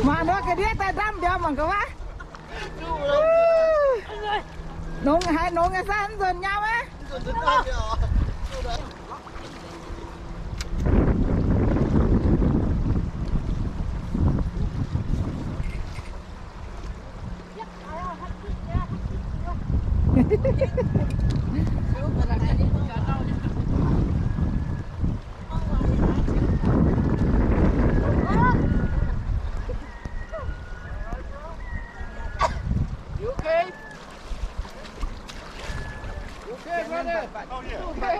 Mangc nor ga'ndiev daaih ndamv mbiauz mangc gaax wuov. Nongx haiz nongx nyei sanv nzuonx nyam aqv. You okay? You okay, brother? Okay.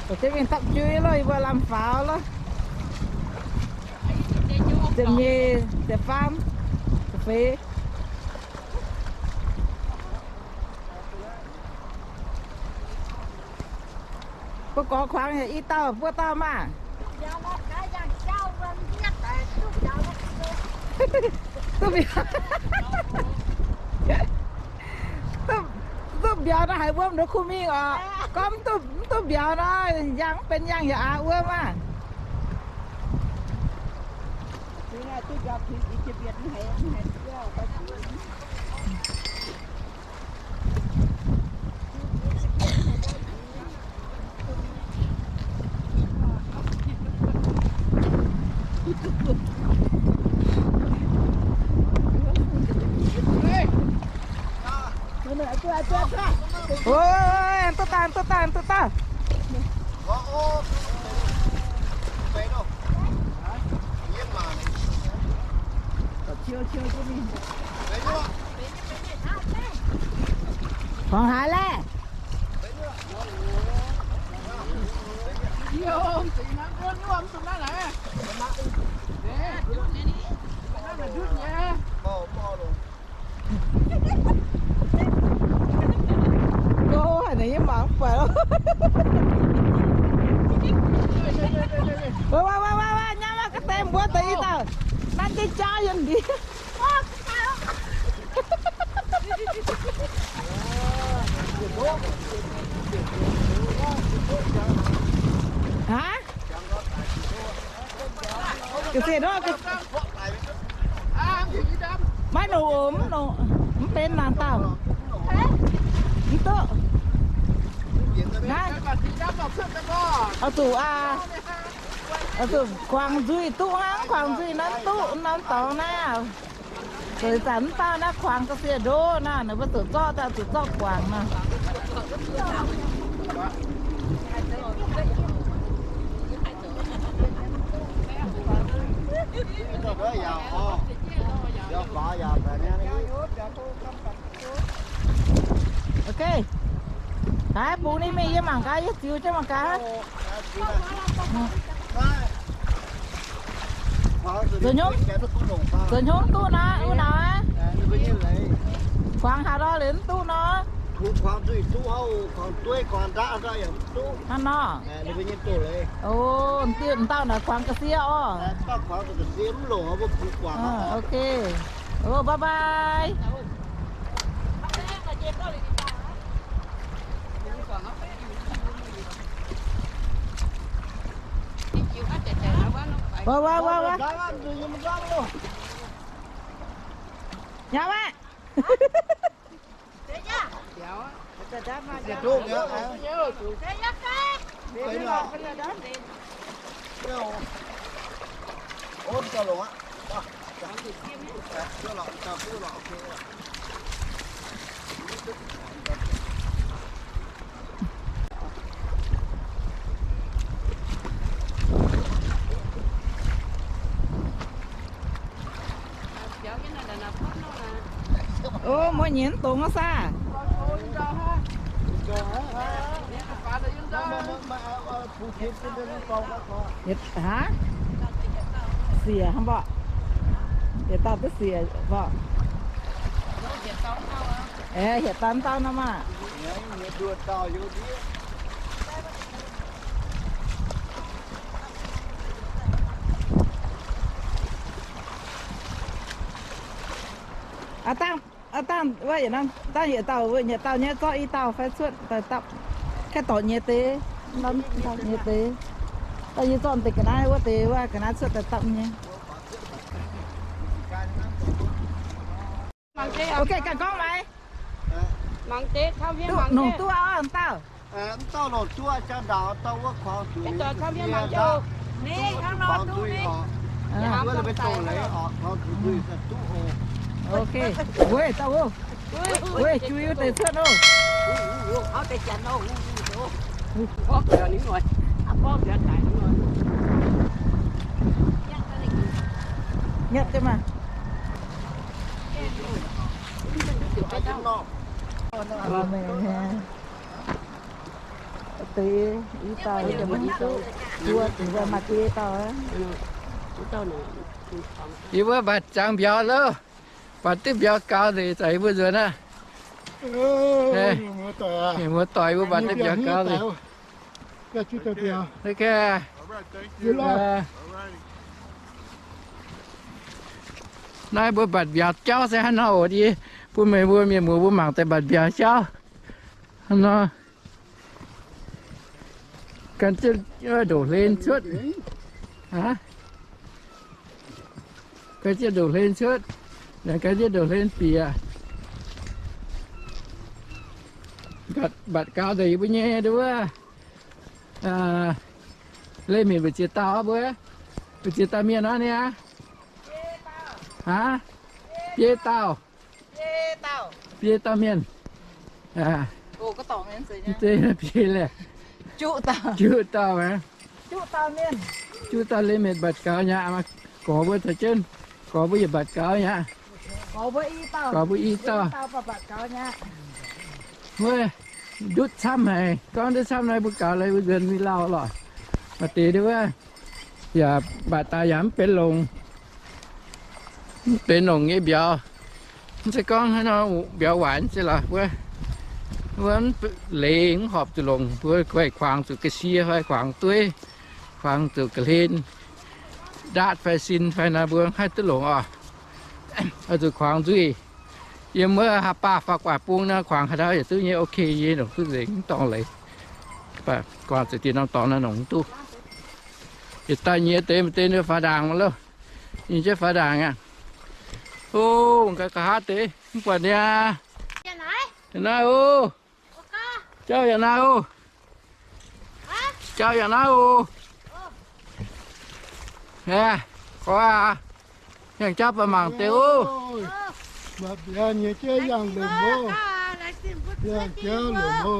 Mbuo mingh dapv juiv loh, yie mbuo lamh faaux loh. Ziepc nyeic, ziepc faam, ziepc feix. Mbuo gorx kuangx yaac i dauh mbuo dauh maah. Duqv mbiauz, duqv, duqv mbiauz nor haiz wuom nduov kuh mingh oc. Gorngv mv duqv, mv duqv mbiauz nor, yangh mv benx yangh yaac aav wuom aqv. Oi, duqv daaih, duqv daaih, duqv daaih. Kuangx haaix laeh? Go haic, ninh yiem mangc mv buatc. Waac, waac, waac, waac, nyaam aqv, ga'deix mbuo deix i dauh. Nanv jienv jaav yiem ndiev. Hnangv? Ga'sie nor, maiv nongc oc, mv nongc, mv benx naaic dauh. Mv duqv. Naaiv, oix zuqc aa, oix zuqc kuangx nzuih duqv hnangv, kuangx nzuih naaiv duqv norm dorngx naaiv. Zoux zanc mv baac naaiv kuangx ga'sie ndoqv naaiv, ninh mbuo zuqc zorqv daaih, zuqc zorqv guangc naaiv. Ok. Haiz bungx ninh mingh yie mangc gaax, yie ziux jienv mangc gaax. Zoux hnyouv, zoux hnyouv duqv naaiv, wuov naaiv. Kuangx haaix ndau liuz mv duqv nor. Hnangv nor. O, diuh dauh naaic kuangx ga'sie orqc. Ok. O, bye bye. Waac, waac, waac, waac. Nyanc maah. O, muoz-nyinc mv dungx saah? Aa? Siec hnangv mborqv. Yietc dauh duqv siec mborqv. Aeqv, hietc dauh dauh nor maah. Aa dangh, Dangh wuov yietc norm, dangh yietc dauh, yietc dauh nyei zorqv i dauh fai cuotv daaih dapv. Kaeqv dorngx nyei deix, norm dauh nyei deix. Dangh yie zorqv deix ga'naaiv wuov deix wuov ga'naaiv cuotv daaih dapv nyei. Ok, ganh gorngv maaiz. Duqv nongc duqv auv dauh. Mv dauh longc duqv jaa ndaauc, dauh wuov kuangx zuiz. Ok. Weic dauh wuov. Weic juiz wuov deix cuotv oc. Nyatv jienv maah. Deix i dauh, i dauh maaih deix dauh. Yie mbuo mbatc jangx mbiauz loh. Mbatc duqv mbiauz gaux nzengc, zaqc yie mbuo nzuonx aqv. Mienh muoz-doic, yie mbuo mbatc duqv mbiauz gaux nzengc. Naaiv mbuo mbatc mbiauz jauv se hnangv nor oc. Yie bun meih mbuo mienh muoz mbuo mangc daaih mbatc mbiauz jauv hnangv nor. Gan jienv ndoqc hlen cuotv. Aa, gan jienv ndoqc hlen cuotv. Gan jienv ndoqc hlen bieqc. Mbatc gaux nzengc yie mbuo nyei nduov. Leiz-mienh mbu'ziex dauh mbuo? Mbu'ziex dauh mienh aqv niaa? Aa, biei dauh. Biei dauh mienh. Mv zeiz biei laeh. Juqv dauh aqv. Juqv dauh leiz-mienh mbatc gaux nyei aqv. Gorx mbuo caux jienv, gorx mbuo yaac mbatc gaux nyei aqv. Gorx mbuo i dauh. Wuov, ndutv camv haic. Gorngv ndutv camv naaiv mbuo gaux leiz mbuo nzuonx mingh lauh lorqc. Maaih deix nduov, yaac mbatc daaih yaac mv benx longc, mv benx longc nyei mbiauz. Mv zeiz gorngv hnangv nor mbiauz waaic mv zeiz lorqc. Wuov, wuov leiz mv horpc zuqc longc, mbuo guaih kuangx zuqc ga'sie fai kuangx dueiv, kuangx zuqc ga'hlen, ndaatv fai sin fai naaiv mbuo haih duqv longc oc. Oix zuqc kuangx nzuih. Yiem wuov haaix baac faaux guaax bung naaiv kuangx haaix ndau yaac duqv nyei, ok nyei, longc duqv nzengc, mv dorngx leiz. Kuangx zuqc diex norm dorngx naaiv longc mv duqv. Yietc daaih nyiex deix maaih deix faaux ndaangc loh. Nyiex jienv faaux ndaangc aqv. O, nqa'haav deix mv buatc niaa. Yaac naaiv o. Jauv yaac naaiv o. Jauv yaac naaiv o. Aa, gorx aac, yangh jauv baac mangc deix o. Yangh jauv lomc o.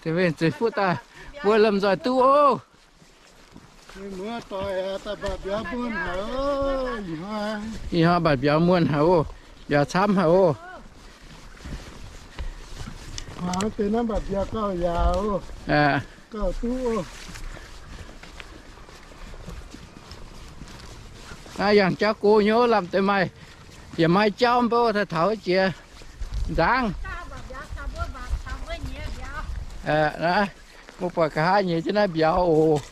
Zeiv fuqv daaih, mbuo lomh nzoih duqv o. Ih hnoi mbatc mbiauz muonh haic oc. Mbiauz camv haic oc. Aa, yangh jauv go nyei, lamh deix maaih, yaac maaih jauv mv baac taux jiex nzangv. Mbuo buatc nqa'haav nyiex jienv naaiv mbiauz oc.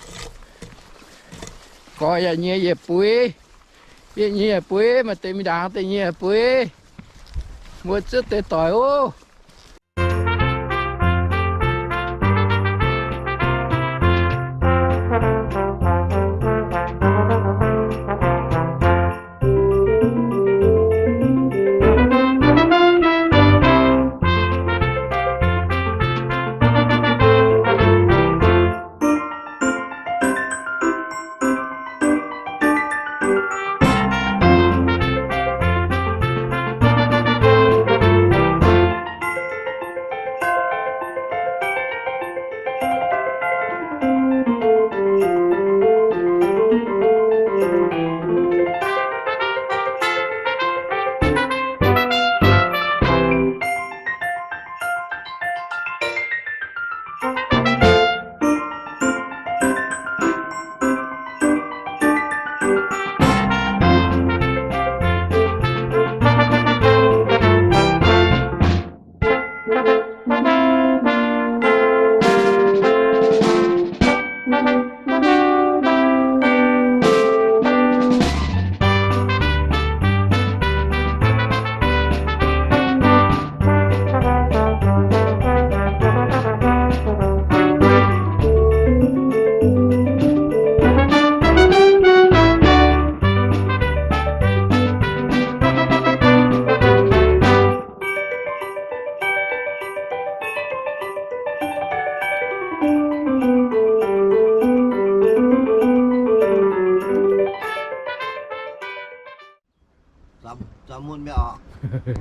Gorx yaac nyiex yietc buix, bieqc nyiex yietc buix, maaih deix mingh ndaangc deix nyiex yietc buix. Mbuo zuov deix doic oc. Yie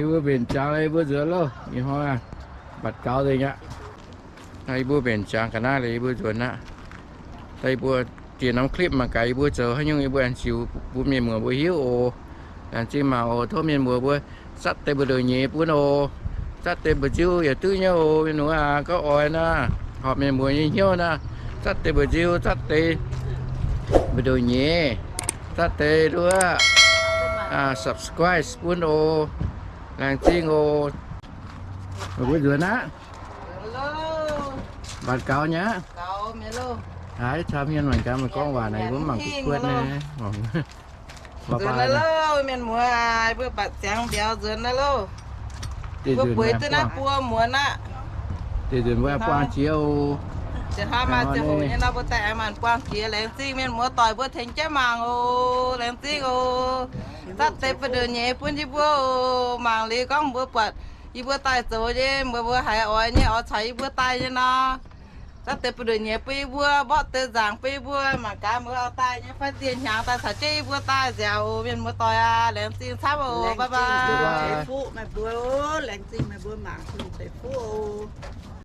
mbuo mbenc ziangx, yie mbuo nzuonx loh. Ih hnoi mbatc gaux nzengc aqv. Yie mbuo mbenc ziangx ga'naaiv liuz yie mbuo nzuonx aqv. Daaih yie mbuo diex norm clip mangc gaax yie mbuo zoux haaix nyungc yie mbuo aengx ziux bun mienh muoz mbuo hiuv oc. Laengz zingh mangc oc. Tov mienh muoz mbuo zatv deix mbu'ndongx nyeiz bun oc. Zatv deix mba'nziu yietc duqv nyei oc. Mienh muoz aac, gorngv oix naaic, horpc mienh muoz nyei hnyouv naaic, zatv deix mba'nziu, zatv deix mbu'ndongx nyeiz, zatv deix duqv subscribe bun oc. Laengz zingh oc. Mbuo nzuonx aqv. Mbatc gaux nyei aqv. Haiz caux mienh muoz gaax meih gorngv waac naaic, mbuo mangc kuv kuotv naaic. Nzuonx naaiv loh, mienh muoz, mbuo mbatc ziangx mbiauz nzuonx naaiv loh. Mbuo bueix duqv naaiv buo muonz aqv. Deix nzunc mbuo buangh jiex oc. Ziouc hnoi maaih ziangh hoc nyei nor mbuo daaih aengx maanc buangh jiex. Laengz zingh mienh muoz doic mbuo tengx jienv mangc oc. Laengz zingh oc. Zatv deix bu'ndongx nyeiz bun yie mbuo oc. Mangc liuz gorngv mbuo buatc yie mbuo daaih zoux nyei, mbuo mbuo haiz oix nyei, oix caux yie mbuo daaih nyei nor, zatv deix bu'ndongx nyeiz bun yie mbuo, mborqv deix nzaangc bun yie mbuo. Mangc gaax mbuo oix daaih nyei fai dieh hnyangx daaih caux jienv yie mbuo daaih nziaauc oc. Mienh muoz doic aac, laengz zingh camv oc. Bye bye. Laengz zingh meih mbuo, laengz zingh meih mbuo mangc Tin Deic Fuqv oc.